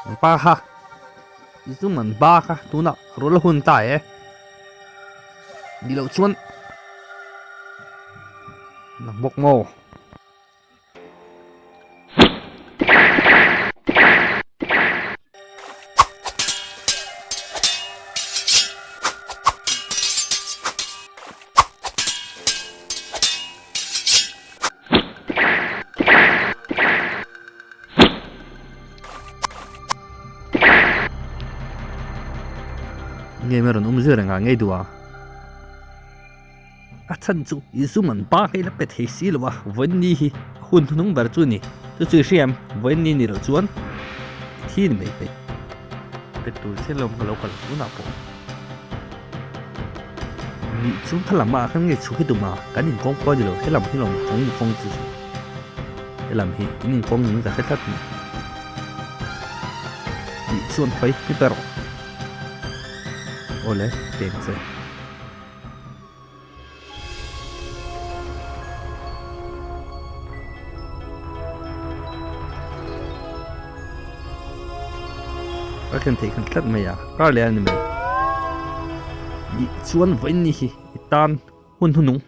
Ang pa kha i zum an ba kha tunah rul a hun ta e. Ni loh chuan nang bawk maw? Nge mai rawn awm zir engah ngei duh a? A chhan chu i zum an pa kha i la pe thei si lo a, vawiin hi a hun hnung ber chu a ni. Chu chu i hria em? Vawiin ni loh chuan i thi ni mai thei. Pe tur che lawm ka lo kal tunah pawh. Nih chu kha lamah khan nge chhuk hi tum a, kan inkawng pawh a ni lo, helam hi lawm kan inkawng chu chu. Helam hi in inkawng niin ka hre tlat mai. Nih chuan khawi ni ber rawh. Awle, peng che. Ka thlen theih khan tlat mai a, kar leh a ni mai. Ih chuan vawiin ni hi i tan hun hnunung.